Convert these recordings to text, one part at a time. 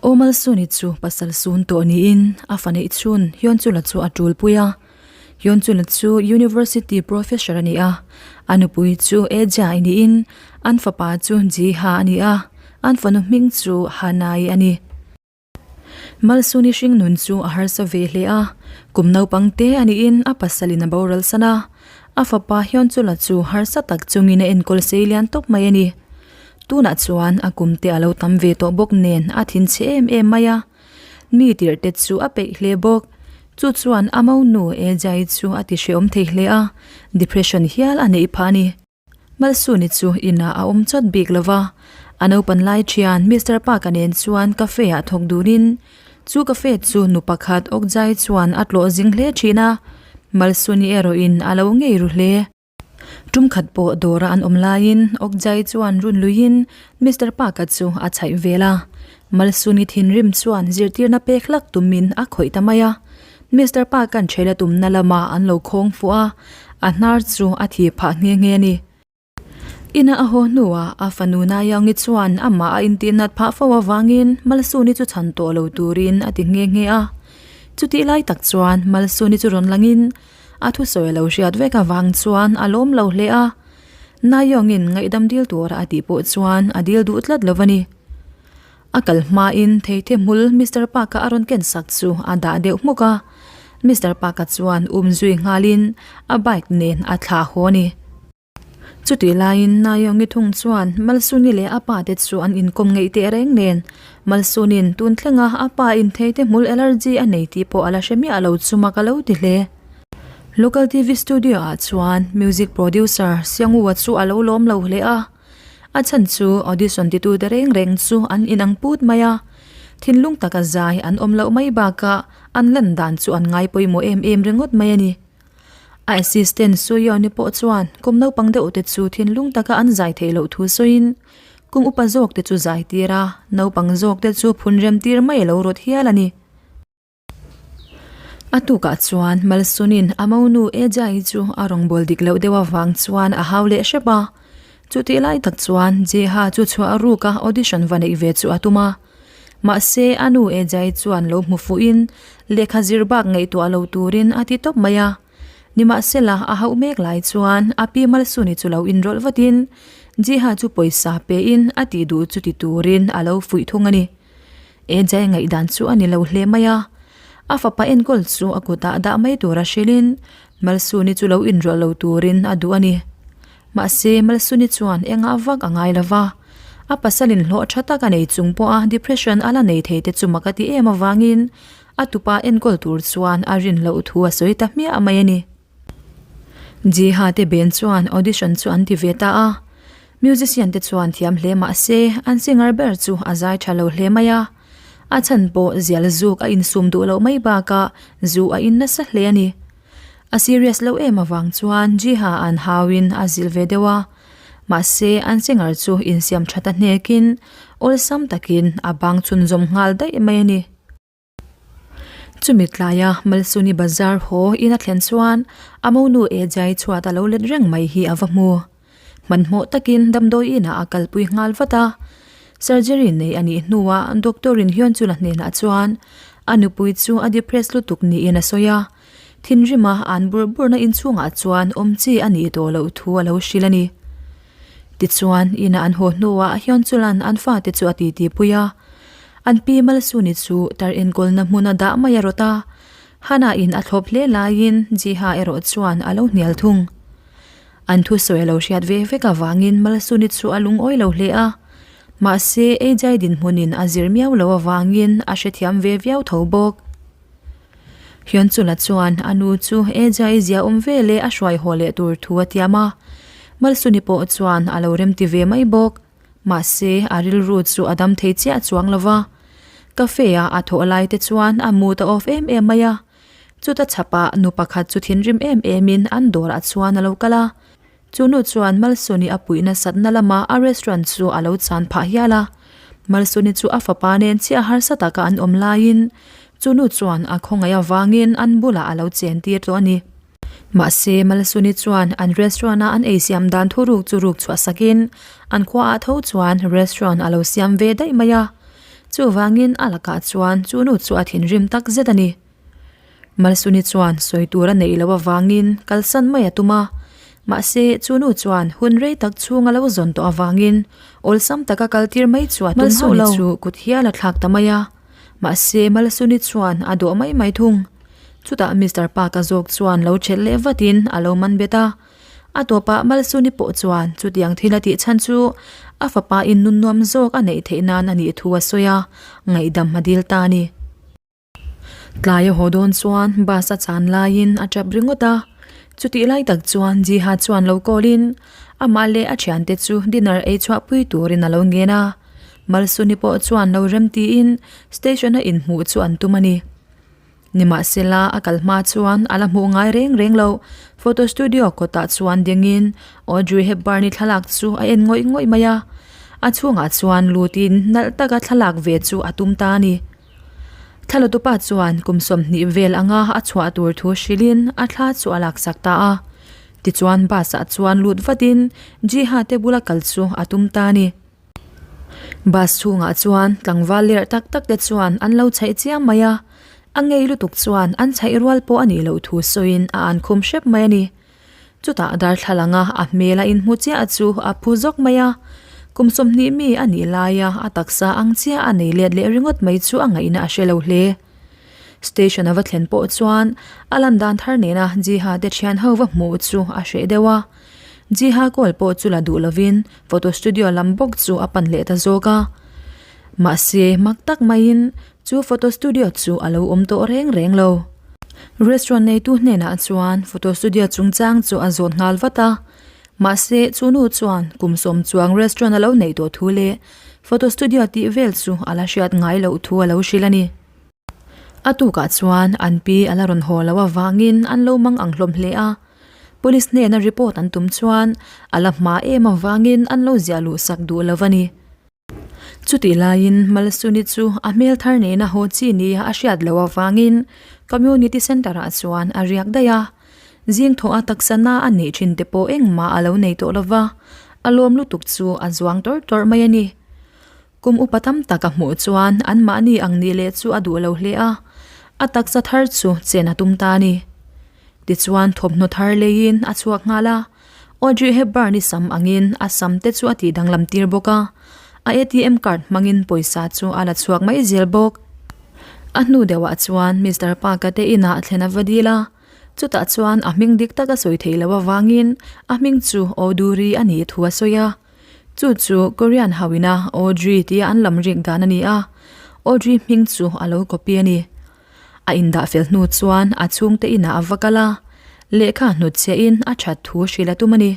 Awmalsuni chu pasal sun tawh niin a fa neih chhun Hyunchula chu a tulpui a. Hyunchula chu University Professor a ni a, a nupui chu Ejai niin an fapa chu Jiha a ni a, an fanu hming chu Hanai a ni. Malsuni hringnun chu a harsa ve hle a, kum naupang te a niin a pasalin a boral san a, a fapa Hyunchula chu harsa tak chungin a enkawl sei lian tawp mai a ni. Tunah chuan a kum te a lo tam ve tawh bawk nen a thinchhe em em mai a, mi tirh te chu a peih hle bawk. Chu chuan a monu Ejai chu a ti hrehawm thei hle a, depression hial a neih phah a ni. Malsuni chu inah a awm chawt bik lo va, a naupan lai thian Mister Park-a nen chuan cafe ah thawk dunin chu cafe chu nu pakhat Okjai chuan a tlawh zing hle thin a, Malsuni erawhin a lo ngei ru hle. Tum khat pawh dawra an awm laiin Okjai chuan run luiin Mister Park-a chu a chhaih vel a, Malsuni thinrim chuan zirtirna pek hlak tumin a khawih ta mai a. Mister Park-a'n ṭhela tumna lamah an lo khawng fuh a, a hnar chu a thi phah nghe nghe a ni. Ina a haw hnuah a fanu Nayangi chuan amah a intihnat phah fo avangin Malsuni chu chhan tawh lo turin a ti nghe nghe a. Chutih lai tak chuan Malsuni chu rawn langin a thusawi a lo hriat vek avang chuan a lawm lo hle a. Nayangin ngaihdam dil tura a tih pawh chuan a dil duh tlat lo a ni. A kal hmain theithe hmul Mister Park-a a rawn ken sak chu a dah deuh hmuk a, Mister Park-a chuan um zui nghalin a bike nen a thlah haw a ni. Chutih laiin Naomi thung chuan Malsuni leh a pa te chu an inkawm ngeih teh reng nen, Malsuni'n tun thlenga a pa in theite hmul allergy a nei tih pawh a la hre miah lo chu mak a lo ti hle. Local TV studio ah chuan music producer Siangua chu a lo lawm lo hle a. A chhan chu audition titute reng reng chu an inang put mai a, thinlung taka zai an awm loh mai bakah an lan dan chu an ngai pawimawh em em ringawt mai a ni. A assistant Suyoni pawh chuan kum naupang deuh te chu thinlung taka an zai theih loh thu sawiin kum upa zawk te chu zai tir a, naupang zawk te chu phun rem tir mai a lo rawt hial a ni. A tukah chuan Malsunin a monu Ejai chu a rawngbâwl dik loh deuh avang chuan a hau leh hrep a. Chutih lai tak chuan Jeha chu chhuah ruk a audition va neih ve chu a tum a. Mahse, a nu Ejai chuan lo hmu fuhin lehkha zir bak ngaihtuah lo turin a ti tawp mai a. Nimahsela, a hauh mek lai chuan a pi Malsuni chu lo inrawlh vatin Jeha chu pawisa pein a tih duh chu ti turin a lo fuih thung a ni. Ejai ngaihdan chu a ni lo hle mai a, a fapa enkawl chu a kutah dah mai tura hrilhin Malsuni chu lo inruah lo turin a duh a ni. Mahse, Malsuni chuan engah vak a ngai lo va, a pasalin hlawh tha tak a nei chung pawha depression a la nei thei te chu mak a ti em avangin a tupa enkawl tur chuan a rin loh thu a sawi ta hmiah mai a ni. Jiha te ben chuan audition chu an ti ve ta a, musician te chuan thiam hle mah se an singer ber chu a zai tha lo hle mai a, a chhan pawh zial zuk a insum duh loh mai bakah zu a in nasa hle a ni. A serious loh em avang chuan Jiha an hauin a zilh ve deuh a, mahse an singer chu insiam that a hnekin awlsam takin a bang chhunzawm nghal daih mai a ni. Chumi tlaia Malsuni bazar haw in a thlen chuan a monu Ejai chhuat a lo let reng mai hi a va hmu. Hmanhmawh takin damdawi inah a kalpui nghal vat a. Surgery nei a nih hnuah doctor in Hyunchula hnenah chuan a nupui chu a depressed lutuk niin a sawi a. Thinrima an bur burna inchhungah chuan awm chi a nih tawh loh thu a lo hrilh a ni. Tichuan, ina an haw hnuah Hyunchula'n an fate chu a titipui a. An pi Malsuni chu tar enkawlna hmuna dah mai a rawt a, Hana-in a thlawp hle laiin Jiha erawh chuan a lo hnial thung. An thusawi a lo hriat ve vek avangin Malsuni chu a lungawi lo hle a, mahse Ejai dinhmunin a zir miau lo avangin a hrethiam ve viau tho bawk. Hyunchula chuan a nu chu Ejai zia awm ve leh a hruai haw leh tur thu a tiam a, Malsuni pawh chuan a lo remti ve mai bawk. Mahse, a rilru chu a dam thei chiah chuang lo va. Cafe-a a thawh lai te chuan a mood a off em em mai a. Chuta chhapah nu pakhat chu thinrim em emin an dawrah chuan a lo kal a. Chu nu chuan Malsuni a puih nasatna lama a restaurant chu a lo chan phah hial a. Malsuni chu a fapa nen chiah harsa taka an awm laiin chu nu chuan a khawngaih avangin an bulah a lo chen tir tawh a ni. Mahse, Malsuni chuan an restaurant-a an ei siam dan thuruk chu ruk chhuah sakin an khuaah tho chuan restaurant a lo siam ve daih mai a. Chuvangin a lakah chuan chu nu chu a thinrim tak zet a ni. Malsuni chuan sawi tur a neih loh avangin kalsan mai a tum a, mahse chu nu chuan hun rei tak chhung a lo zawn tawh avangin awlsam taka kal tir mai chu a tum hauh lo. Malsuni chu kut hial a thlak ta mai a, mahse Malsuni chuan a dawh mai mai thung. Chutah Mister Park-a zawk chuan lo ṭhelh leh vatin a lo man bet a. A tawpah Malsuni pawh chuan chutiang thil a tih chhan chu a fapa in nun nuam zawk a neih theih nan a nih thu a sawi a, ngaihdam a dil ta a ni. Tlai a haw dawn chuan bus a chan laiin a tap ringawt a, chutih lai tak chuan Jiha chuan lo call in amah leh a thiante chu dinner ei chhuah pui turin a lo ngen a, Malsuni pawh chuan lo rem tiin station a inhmuh chu an tum a ni. Nimahsela a kal hma chuan a la hmuh ngai reng reng lo, photo studio kawtah chuan dingin Audrey Hepburn-i thlalak chu a en ngawih ngawih mai a, a chhungah chuan lutin nalh taka thlalak ve chu a tum ta a ni. Thlalatupa chuan kum 20 vel anga a chhuah tur thu hrilhin a thla chu a laksak ta a. Tichuan bus-ah chuan lut vatin Jiha te bula kal chu a tum ta a ni. Bus chhungah chuan tlangval lerh tak tak te chuan an lo chhaih chiam mai a, a ngei lutuk chuan an chhaih rual pawh a nih loh thu sawiin a an khum hrep mai a ni. Chutah darthlalanga a hmel a inhmu chiah chu a phu zawk mai a, kum 20 mi a nih laia a taksa ang chiah a nei let leh ringawt mai chu a ngaihna a hre lo hle. Station a va thlen pawh chuan a lan dan thar nena Jiha te thian ho va hmuh chu a hreh deuh a. Jiha call pawh chu la duh lovin photo studio lam bawk chu a pan leh ta zawk a. Mahse mak tak maiin chu photo studio chu a lo awm tawh reng reng lo. Restaurant neitu hnenah chuan photo studio chungchang chu a zawt nghal vat a, mahse chu nu chuan kum sawm chuang restaurant a lo neih tawh thu leh photo studio tih vel chu a la hriat ngai loh thu a lo hrilh a ni. A tukah chuan an pi a la rawn haw loh avangin an lo mang ang hlawm hle a, police hnena report an tum chuan a la hma em avangin an lo ziah luh sak duh lo a ni. Chutih laiin Malsuni chu a hmel thar nena haw chi nia a hriat loh avangin Community Centre ah chuan a riak daih a. Zing thawh a taksa na a neih thin te pawh engmah a lo nei tawh lova, a lawm lutuk chu a zuang tawrh tawrh mai a ni. Kum upa tam tak a hmuh chuan anmahni ang nih leh chu a duh lo hle a, a taksa thar chu chen a tum ta a ni. Tichuan thawmhnaw thar leiin a chhuak nghal a. Audrey Hepburn-i sam angin a sam te chu a tih danglam tir bawk a, a ATM card hmangin pawisa chu a la chhuak mai zel bawk. A hnu deuhah chuan Mister Park-a te inah thlen a va dil a, chutah chuan a hming dik tak a sawi theih loh avangin a hming chu Audrey a nih thu a sawi a. Chu chu Korean hauina Audrey tia an lam rik dan a ni a, Audrey hming chu a lo copy a ni. A indah fel hnu chuan a chhungte inah a va kal a, lehkha hnutchhiahin a that thu hrilh a tum a ni.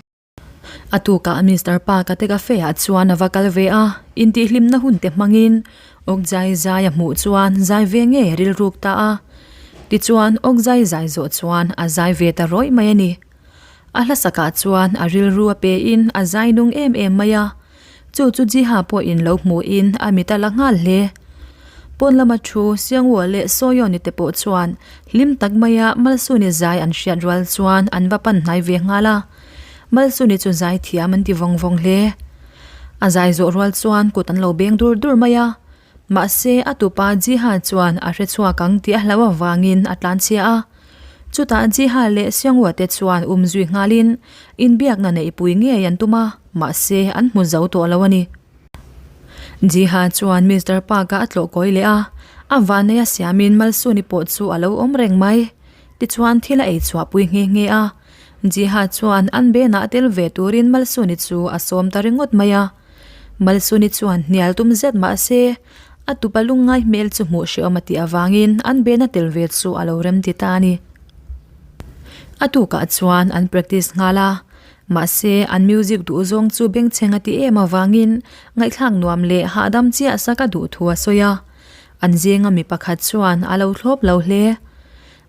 A tukah Mister Park-a te cafe-ah chuan a va kal ve a, intihhlimna hun te hmangin Awkzai zai a hmuh chuan zai ve ngei a rilruk ta a. Tichuan Awkzai zai zawh chuan a zai ve ta rawih mai a ni. A hlasakah chuan a rilru a pein a zai nung em em mai a. Chu chu Jiha pawhin lo hmuhin a mit a la nghal hle. Pawn lama thu Siangua leh Sawiawni te pawh chuan hlim tak maia Malsuni zai an hriat rual chuan an va pan hnai ve nghal a. Malsuni chu zai thiam an ti vawng vawng hle. A zai zawh rual chuan kut an lo beng dur dur mai a. Mahse a tupa Jiha chuan a hre chhuak ang tih a hlauh avangin a tlanchhia a. Chutah Jiha leh Seonghwa te chuan um zui nghalin inbiakna neihpui ngei an tum a, mahse an hmu zo tawh lo a ni. Jiha chuan Mister Park-a a tlawh kawi leh a, a vanneia siamin Malsuni pawh chu a lo awm reng mai. Tichuan thil a ei chhuahpui nghe nghe a, Jiha chuan an benah tel ve turin Malsuni chu a sawm ta ringawt mai a. Malsuni chuan hnial tum zet mahse a tupa lungngai hmel chu hmuh hrehawm a tih avangin an bena tel ve chu a lo rem ti ta a ni. A tukah chuan an practice nghal a, mahse an music duh zawng chu bengchheng a ti em avangin ngaihthlak nuam leh hahdam chiah sak a duh thu a sawi a, an zinga mi pakhat chuan a lo thlawp lo hle.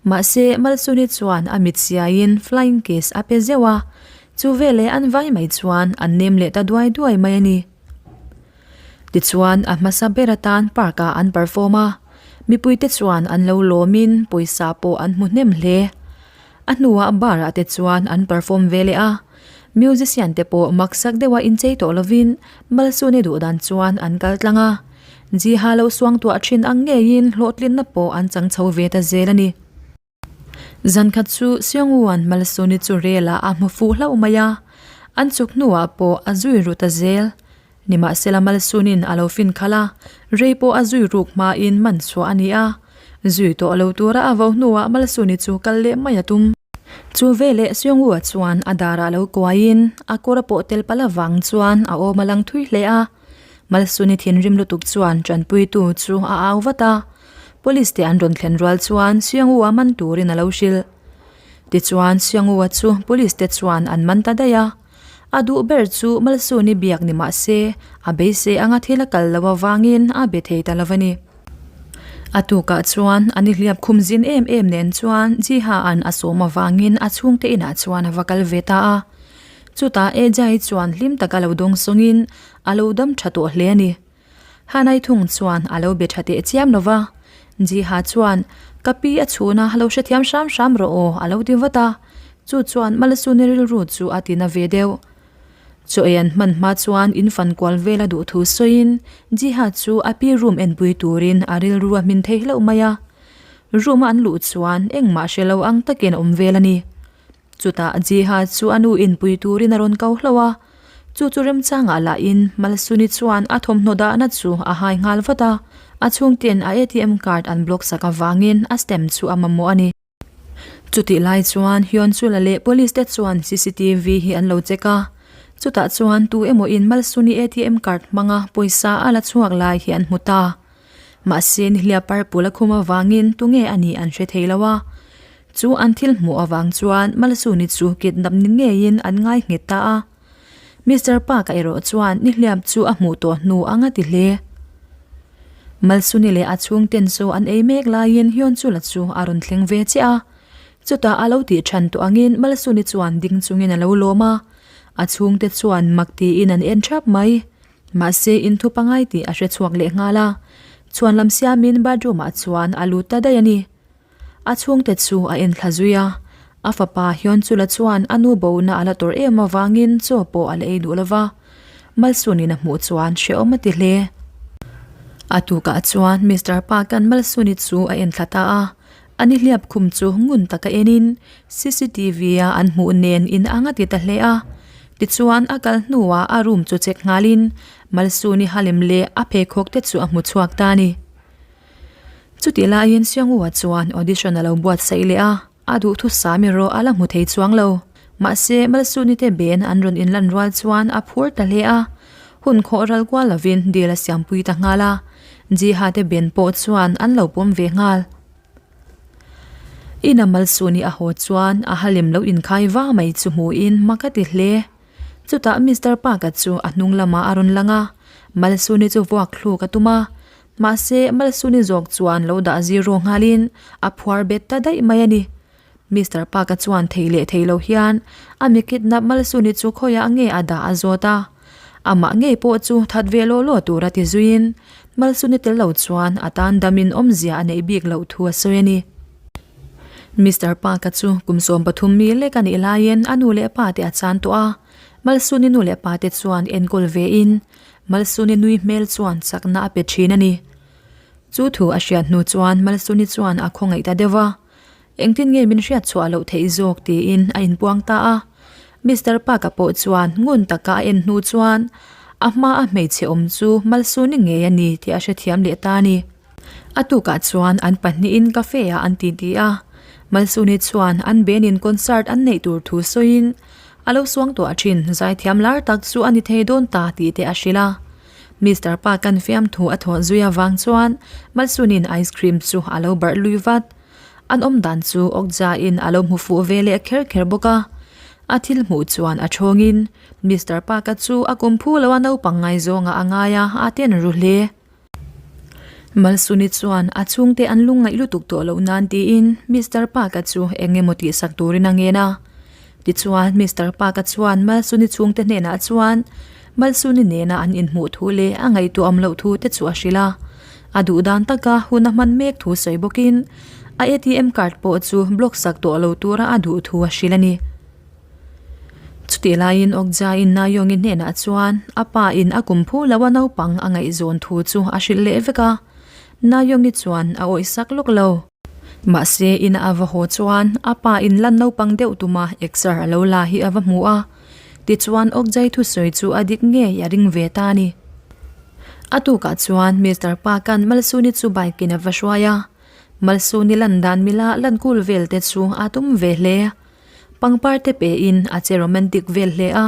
Mahse Malsuni chuan a mit siaiin flying kiss a pe zeuh a, chu veleh an vai mai chuan an nem leh ta duai duai mai a ni. Tichuan a hmasa ber atan park ah an perform a, mipuite chuan an lo lawmin pawisa pawh an hmu hnem hle. A hnuah bar ah te chuan an perform ve leh a, musician te pawh maksak deuha inchei tawh lovin Malsuni duh dan chuan an kal tlang a. Jiha lo suangtuah thin ang ngeiin hlawhtlinna pawh an chang chho ve ta zel a ni. Zankhat chu Seungwoo-a'n Malsuni chu rel-ah a hmu fuh hlauh mai a, an chuk hnuah pawh a zui ru ta zel. Nimahsela Malsunin a lo fin khalh a, rei pawh a zui ruk hmain man chhuah a ni a. Zui tawh lo tura a vo hnuah Malsuni chu kal leh mai a tum. Chu veleh Seungwoo-a chuan a darah lo kuaiin a kawr a pawh tel palh avang chuan a awm a lang thui hle a. Malsuni thinrim lutuk chuan tanpuitu chu a au vat a. Police te an rawn thlen rual chuan Seungwoo-a man turin a lo hrilh. Tichuan Seungwoo-a chu police te chuan an man ta daih a. A duh ber chu Malsuni biak ni mah se, a beisei anga thil a kal loh avangin a be thei ta lo a ni. A tukah chuan a nihliap khum zin em em nen chuan Jiha-a'n a sawm avangin a chhungte inah chuan a va kal ve ta a. Chutah Ejai chuan hlim taka lo dawng sawngin a lo dam tha tawh hle a ni. Hanai thung chuan a lo be tha teh chiam lo va, Jiha chuan, Ka pi a chhun a, lo hrethiam hram hram rawh aw, a lo ti vat a. Chu chuan Malsuni rilru chu a ti na ve deuh. Chaw ei an hman hma chuan in fan kual vel a duh thu sawiin Jiha chu a pi room enpui turin a rilru a hmin thei hlauh mai a. Room a an luh chuan engmah hre lo ang takin a awm vel a ni. Chutah Jiha chu a nu inpui turin a rawn ko hlauh a, chu chu remchangah lahin Malsuni chuan a thawmhnaw dahna chu a hai nghal vat a, a chhungten a ATM card an block sak avangin a stamp chu a mamawh a ni. Chutih lai chuan Hyunchula leh police te chuan cctv hi an lo check a, chutah chuan tu emaw in Malsuni ATM card hmanga pawisa a la chhuak lai hi an hmu ta. Mahse nihliap parpul a khum avangin tunge a nih an hre thei lo a, Chu an thil hmuh avang chuan Malsuni chu kidnap ni ngeiin an ngai nghet ta a. Mister Park-a erawh chuan nihliap chu a hmuh tawh hnu ang a ti hle. Malsuni leh a chhungten chu an ei mek laiin Hyunchula chu a rawn thleng ve chiah a. Chutah a lo tih than tawh angin Malsuni chuan ding chungin a lo lawm a. A chhungte chuan mak tiin an en thap mai. Mahse inthu pangai tih a hre chhuak leh nghal a. Chhuan lam siamin bathroom-ah chuan a lut ta daih a ni. A chhungte chu a enthla zui a, a fapa Hyunchula chuan a nu bona a la tawrh em avangin chaw pawh a la ei duh lova, Malsuni'n a hmuh chuan hrehawm a ti hle. A tukah chuan Mister Park-a'n Malsuni chu a enthla ta a, a nihliap khum chu ngun taka enin cctv-a an hmuh nen inang a ti ta hle a. Tichuan a kal hnuah a room chu check nghalin Malsuni halem leh a pheikhawk te chu a hmu chhuak ta a ni. Chutih laiin Siangua chuan audition a lo buatsaih leh a, a duhthusam erawh a la hmu thei chuang lo. Mahse, Malsuni te ben an rawn inlan rual chuan a phur ta hle a, hun khawh ral kual lovin deal a siampui ta nghal a, Jiha te ben pawh chuan an lo pawm ve nghal. Ina Malsuni a haw chuan a halem lo inkhai va mai chu hmuhin mak a ti hle. Chutah Mister Park-a chu a hnung lamah a rawn lang a, Malsuni chu vuak thluk a tum a, Mahse, Malsuni zawk chuan lo dah zero nghalin a phuar bet ta daih mai a ni. Mister Park-a chuan thei leh thei lo hian a mi kidnap Malsuni chu khawiah nge a dah a zawt a. Amah ngei pawh chu that ve law law tura ti zuiin Malsuni tel lo chuan a tan damin awmzia a neih bik loh thu a sawi a ni. Mister Park-a chu kum 13 mi lek a nih laiin a nu leh pa te a chan tawh a. Malsuni nu leh pa te chuan enkawl vein Malsuni nui hmel chuan chakna a pe thin a ni. Chu thu a hriat hnu chuan Malsuni chuan a khawngaih ta deuh a, Engtin nge min hriat chhuah loh theih zawk tiin a inpuang ta a. Mister Park-a pawh chuan ngun taka a en hnu chuan a hma a hmeichhe awm chu Malsuni ngei a ni tih a hrethiam leh ta a ni. A tukah chuan an pahnihin cafe ah an titi a, Malsuni chuan an benin concert an neih tur thu sawiin A lo suang tawh a thin, zaithiam lar tak chu a ni thei dawn ta tih te a hrilh a. Mister Park-a'n fiamthu a thawh zui avang chuan Malsunin ice cream chu a lo barh lui vat. An awm dan chu Okja-in a lo hmu fuh ve leh kher kher bawk a. A thil hmuh chuan a thawngin Mister Park-a chu a kum phu lo a naupang ngaizawngah a ngai a, a ten ru hle. Malsuni chuan a chhungte an lungngaih lutuk tawh loh nan tiin Mister Park-a chu eng emaw tihsak turin a ngen a. Tichuan Mister Park-a chuan Malsuni chhungte hnenah chuan Malsuni nena an inhmuh thu leh a ngaihtuah awm loh thu te chu a hrilh a. A duh dan taka hun a hman mek thu sawi bawkin a ATM card pawh chu block sak tawh lo tura a duh thu a hrilh a ni. Chutih laiin Okja-in Nayoung-i hnenah chuan a pa in a kum phu lo a naupang a ngaihzawn thu chu a hrilh leh vek a, Nayoung-i chuan a awih sak lawk lo. Mahse ina a va haw chuan a pa in lan naupang deuh tuma exer a lo la hi a va hmu a, tichuan Okja-i thusawi chu a dik ngei a ring ve ta a ni. A tukah chuan Mister Park-a'n Malsuni chu bike in a va hruai a, Malsuni lan dan mila lan kul vel te chu a tum ve hle. Pangpar te pe in a che romantic vel hle a,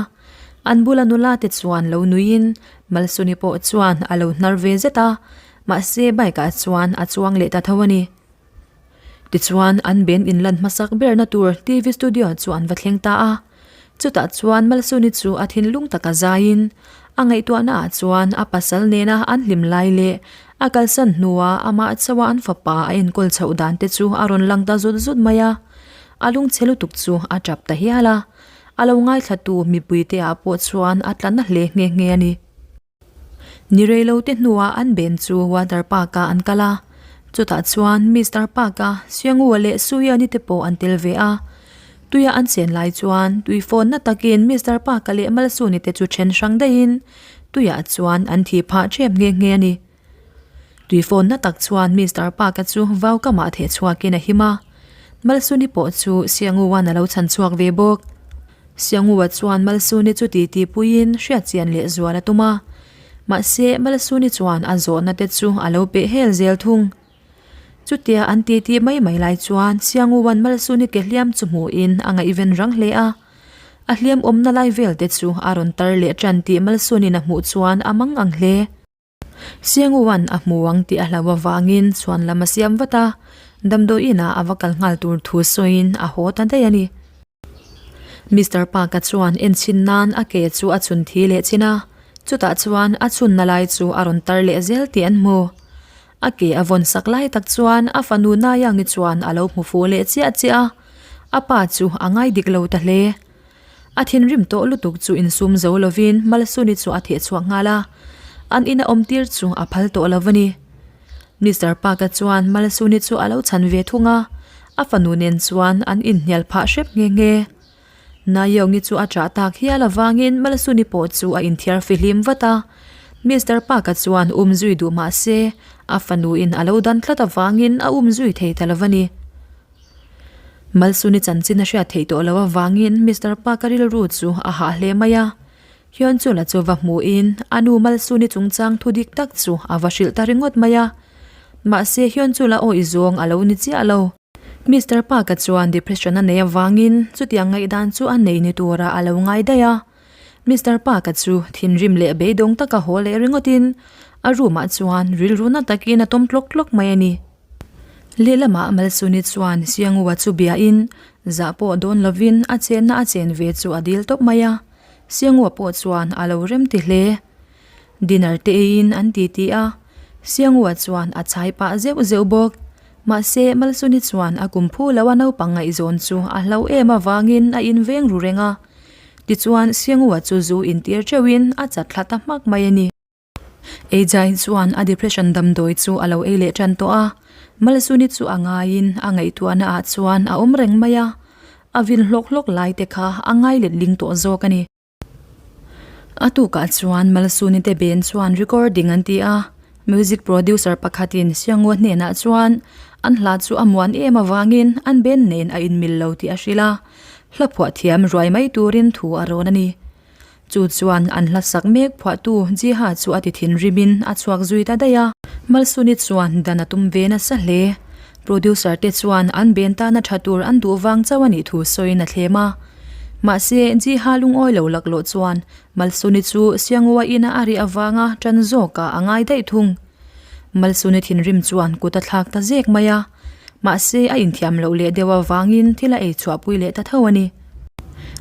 an bula nula te chuan lo nuiin Malsuni pawh chuan a lo hnar ve zet a, mahse bike ah chuan a chuang leh ta tho a ni. Tichuan an band in lan hmasak berna tur TV studio chu an va thleng ta a, chutah chuan Malsuni chu a thinlung taka zaiin a ngaihtuahna ah chuan a pasal nena an hlim lai leh a kalsan hnua amah chauha an fapa a enkawl chhoh dan te chu a rawn lang ta zut zut mai a. A lungchhe lutuk chu a tap ta hial a, a lo ngaithlatu mipuite ah pawh chuan a tla na hle nghe nghe a ni. Ni reilo te hnuah an ben chu water park ah an kal a, chutah chuan Mister Park a Siangua leh Suyani te pawh an tel ve a. Tuia an chen lai chuan tui fawn na takin Mister Park a leh Malsuni te chu then hrang daihin tuiah chuan an thih phah ṭhep nghe nghe a ni. Tui fawn na tak chuan Mister Park-a chu vau kamah theh chhuakin a him a, Malsuni pawh chu Siangu-a'n a lo chhan chhuak ve bawk. Siangu-a chuan Malsuni chu titi puiin hriatchian leh zual a tum a, mahse Malsuni chuan a zawhna te chu a lo peh hel zel thung. Chutia an titi mai mai lai chuan Siangu-a'n Malsuni ke hliam chu hmuhin a ngaihven rang hle a, a hliam awmna lai vel te chu a rawn tar leh ṭan tih Malsuni'n a hmuh chuan a mang ang hle. Sianguan a hmu ang tih a hlauh avangin chhuan lam a siam vat a, damdawiin ah a va kal nghal tur thu sawiin a haw ta daih a ni. Mister Park-a chuan enchhin nan a ke chu a chhun thi leh chin a, chutah chuan a chhunna lai chu a rawn tar leh zel tih an hmu. A ke a vawn sak lai tak chuan a fanu Nayangi chuan a lo hmu fuh leh chiah chiah a, a pa chu a ngai dik lo ta hle. A thinrim tawh lutuk chu insum zo lovin Malsuni chu a theh chhuak nghal a, an ina awm tir chu a phal tawh lo a ni. Mister Park-a chuan Malsuni chu a lo chhan ve thung a, a fanu nen chuan an inhnial phah hrep nghe nghe. Nayeongi chu a chah tak hial avangin Malsuni pawh chu a inthiar fihlim vat a, Mister Park-a chuan um zui duh mah se a fanuin a lo dan tlat avangin a um zui thei ta lo a ni. Malsuni chanchin a hriat theih tawh loh avangin Mister Park-a rilru chu a hah hle mai a. Hyunchula chu va hmuhin a nu Malsuni chungchang thu dik tak chu a va hrilh ta ringawt mai a. Mahse Hyunchula awih zawng a lo ni chiah lo. Mister Park-a chuan depression a neih avangin chutiang ngaihdan chu a nei ni turah a lo ngai daih a. Mister Park-a chu thinrim leh beidawng taka haw leh ringawtin a room-ah chuan rilru na takin a tawm tlawk tlawk mai a ni. Lehlamah Malsuni chuan Siangua chu biain zah pawh dawn lovin a chenna a chen ve chu a dil tawp mai a, Siangua pawh chuan a lo rem ti hle. Dinner te eiin an ti ti a, Siangua chuan a chhai pah zeuh zeuh bawk. Mahse Malsuni chuan a kum phu lo a naupang ngaihzawn chu a hlo em avangin a inveng ru reng a. Tichuan Siangua chu zu intir teuhin a chat thla ta hmak mai a ni. Eijai chuan a depression damdawi chu a lo ei leh tan tawh a, Malsuni chu a ngaiin a ngaihtuahna ah chuan a awm reng mai a, a vin hlawk hlawk lai te kha a ngai let ling tawh zawk a ni. A tukah chuan Malsuni te ben chuan recording an ti a, music producer pakhatin Siangua hnenah chuan an hla chu a muan em avangin an ben nen a inmil lo tih a hrilh a, hla phuah thiam ruai mai turin thu a rawn a ni. Chu chuan an hla sak mek phuahtu Jiha chu a ti thinrimin a chhuak zui ta daih a. Malsuni chuan dan a tum ve nasa hle. Producer te chuan an ben tana tha tur an duh vang chauh a nih thu sawiin a thlem a. Mahse, Jiha lungawi lo laklawh chuan Malsuni chu Siangua ina a rih avanga tan zawkah a ngai daih thung. Malsuni thinrim chuan kut a thlak ta zek mai a. Mahse, a inthiam loh leh deuh avangin thil a ei chhuahpui leh ta tho a ni.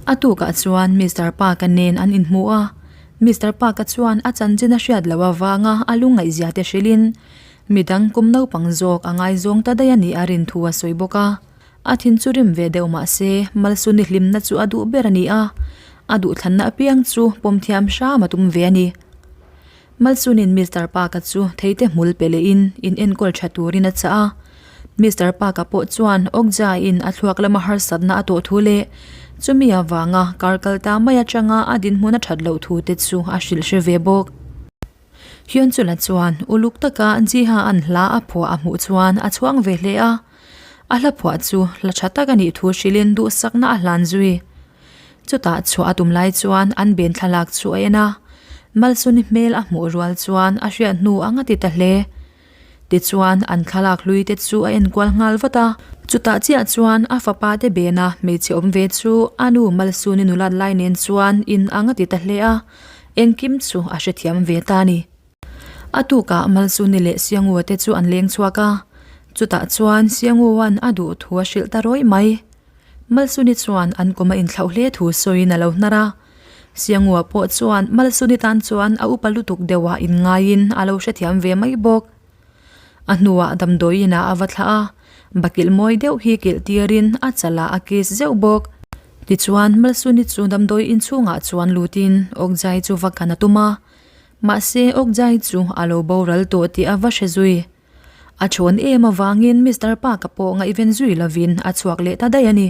A tukah chuan Mister Park-a nen an inhmu a, Mister Park-a chuan a chanchin a hriat loh avanga a lungngaihzia te hrilhin midang kum naupang zawk a ngaizawng ta daih a nih a rin thu a sawi bawk a. A thin chu rim ve deuh mah se Malsuni hlimna chu a duh ber a ni a, a duhthlanna apiang chu pawm thiam hram a tum ve a ni. Malsunin Mister Park-a chu theite hmul pe lehin in enkawl tha turin a chah a. Mister Park-a pawh chuan Okja-in a thluak lama harsatna a tawh thu leh chumi avanga kar kal ta mai atanga a dinhmun a that loh thu te chu a hrilh hre ve bawk. Hyunchula chuan uluk taka Jiha an hla a phuah a hmuh chuan a chhuang ve hle a, a hla phuah chu hla tha tak a nih thu hrilhin duhsakna a hlan zui. Chutah chhuah a tum lai chuan an ben thlalak chu a en a, Malsuni hmel a hmuh rual chuan a hriat hnu ang a ti ta hle. Tichuan an thlalak hlui te chu a enkual nghal vat a, chutah chiah chuan a fapa te bena hmeichhe awm ve chu a nu Malsuni nulat lai nen chuan in ang a ti ta hle a, engkim chu a hrethiam ve ta a ni. A tukah Malsuni leh Siangua te chu an leng chhuak a, chutah chuan Siangua'n a duh thu a hrilh ta rawih mai. Malsuni chuan an kum a inthlauh hle thu sawiin a lo hnar a. Siangua pawh chuan Malsuni tan chuan a upa lutuk deuhah inngaiin a lo hrethiam ve mai bawk. A hnuah damdawi inah a va thlah a, bakilh mawi deuh hi kilh tirin a chalah a kiss zeuh bawk. Tichuan Malsuni chu damdawi inchhungah chuan lutin Awkjai chu va kan a tum a, mahse Awkjai chu a lo boral tawh tih a va hre zui. A thawn em avangin Mister Park-a pawh ngaihven zui lovin a chhuak leh ta daih a ni.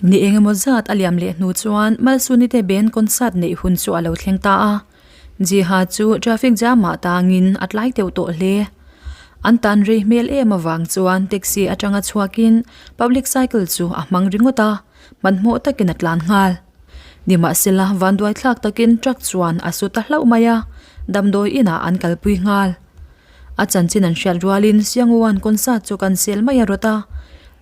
Ni eng emaw zat a liam leh hnu chuan Malsuni te band concert neih hun chu a lo thleng ta a. Jiha chu traffic jam-ah tangin a tlai teuh tawh hle. An tan rei hmel em avang chuan taxi atanga chhuakin public cycle chu a hmang ringawt a, hmanhmawh takin a tlan nghal. Nimahsela vanduaithlak takin truck chuan a su ta hlauh mai a, damdawi inah an kalpui nghal. A chanchin an hriat rualin Sianguan concert chu kan sel mai a rawt a.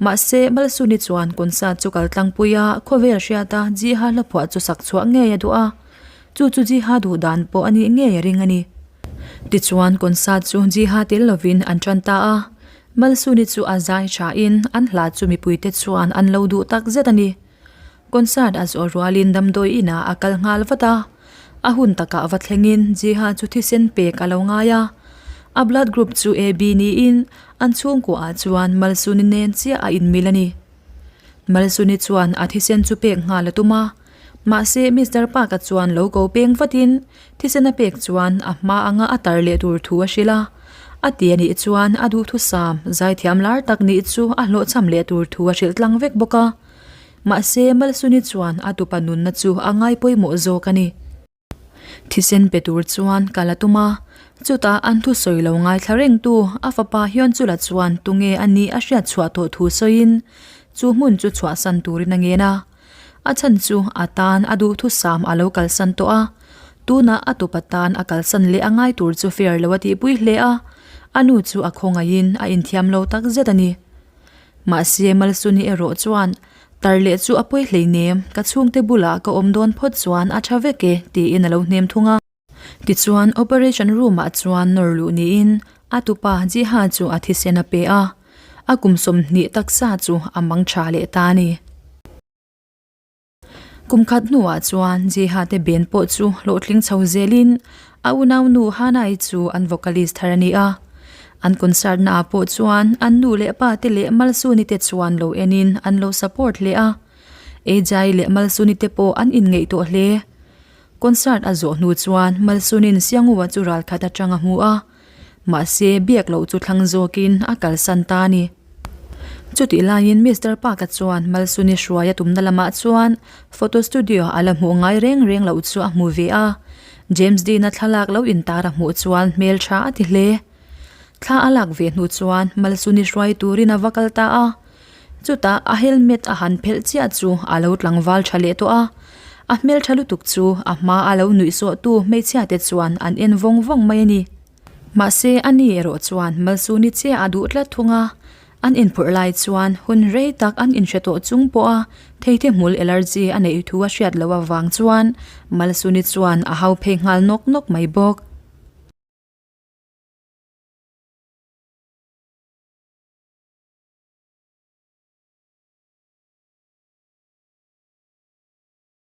Mahse, Malsuni chuan concert chu kal tlangpui a, khawvel hriata Jiha hlaphuah chu sak chhuah ngei a duh a. Chu chu Jiha duh dan pawh a nih ngei a ring a ni. Tichuan concert chu Jiha tel lovin an tan ta a. Malsuni chu a zai thain an hla chu mipuite chuan an lo duh tak zet a ni. Concert a zawh rualin damdawi inah a kal nghal vat a, a hun takah va thlengin Jiha chu thisen pek a lo ngai a. A blood group chu AB niin an chhungkuaah chuan Malsuni nen chiah a inmil a ni. Malsuni chuan a thisen chu pek nghal a tum a, mahse Mister Park-a chuan lo ko peng vatin thisen a pek chuan a hma anga a tar leh tur thu a hrilh a. A ti a nih chuan a duhthusam zaithiam lar tak nih chu a hlawhchham leh tur thu a hrilh tlang vek bawk a. Mahse, Malsuni chuan a tupa nunna chu a ngai pawimawh zawk a ni. Thisen pe tur chuan kal a tum a, chutah an thusawi lo ngaithla rengtu a fapa Hyunchula chuan tunge a nih a hriat chhuah tawh thu sawiin chu hmun chu chhuahsan turin a ngen a. A chhan chu a tan a duhthusam a lo kalsan tawh a, tunah a tupa tan a kalsan leh a ngai tur chu fair lo a tihpui hle a, a nu chu a khawngaihin a inthiam lo takzet a ni. Mahse Malsuni erawh chuan, Tar leh chu a pawi hleinem, ka chhungte bulah ka awm dawn phawt chuan a tha vek e, tiin a lo hnem thung a. Tichuan operation room ah chuan nawr luh niin a tupa Jiha chu a thisen a pe a, a kum 20 taksa chu a mang tha leh ta a ni. Kum khat hnuah chuan Jiha te band pawh chu hlawhtling chho zelin a unaunu Hana-i chu an vocalist thar a ni a. An concert naah pawh chuan an nu leh pa te leh Malsuni te chuan lo enin an lo support hle a. Ejai leh Malsuni te pawh an inngeih tawh hle. Concert a zawh hnu chuan Malsunin Siangua chu ralkhat atang a hmu a. Mahse, biak loh chu thlang zawkin a kalsan ta a ni. Chutih laiin Mister Park-a chuan Malsuni hruai a tumna lamah chuan photo studio a la hmuh ngai reng reng loh chu a hmu ve a. James Dean-a thlalak lo intar a hmuh chuan hmeltha a ti hle. Thla a lak ve hnu chuan Malsuni hruai turin a va kal ta a. Chutah a helmet a han phelh chiah chu a lo tlangval tha leh tawh a, a hmeltha lutuk chu a hma a lo nuihsawhtu hmeichhia te chuan an en vawng vawng mai a ni. Mahse a ni erawh chuan Malsuni chiah a duh tlat thung a, an inphurh lai chuan hun rei tak an inhre tawh chung pawh a theite hmul allergy a neih thu a hriat loh avang chuan Malsuni chuan a hau phei nghal nawk nawk mai bawk.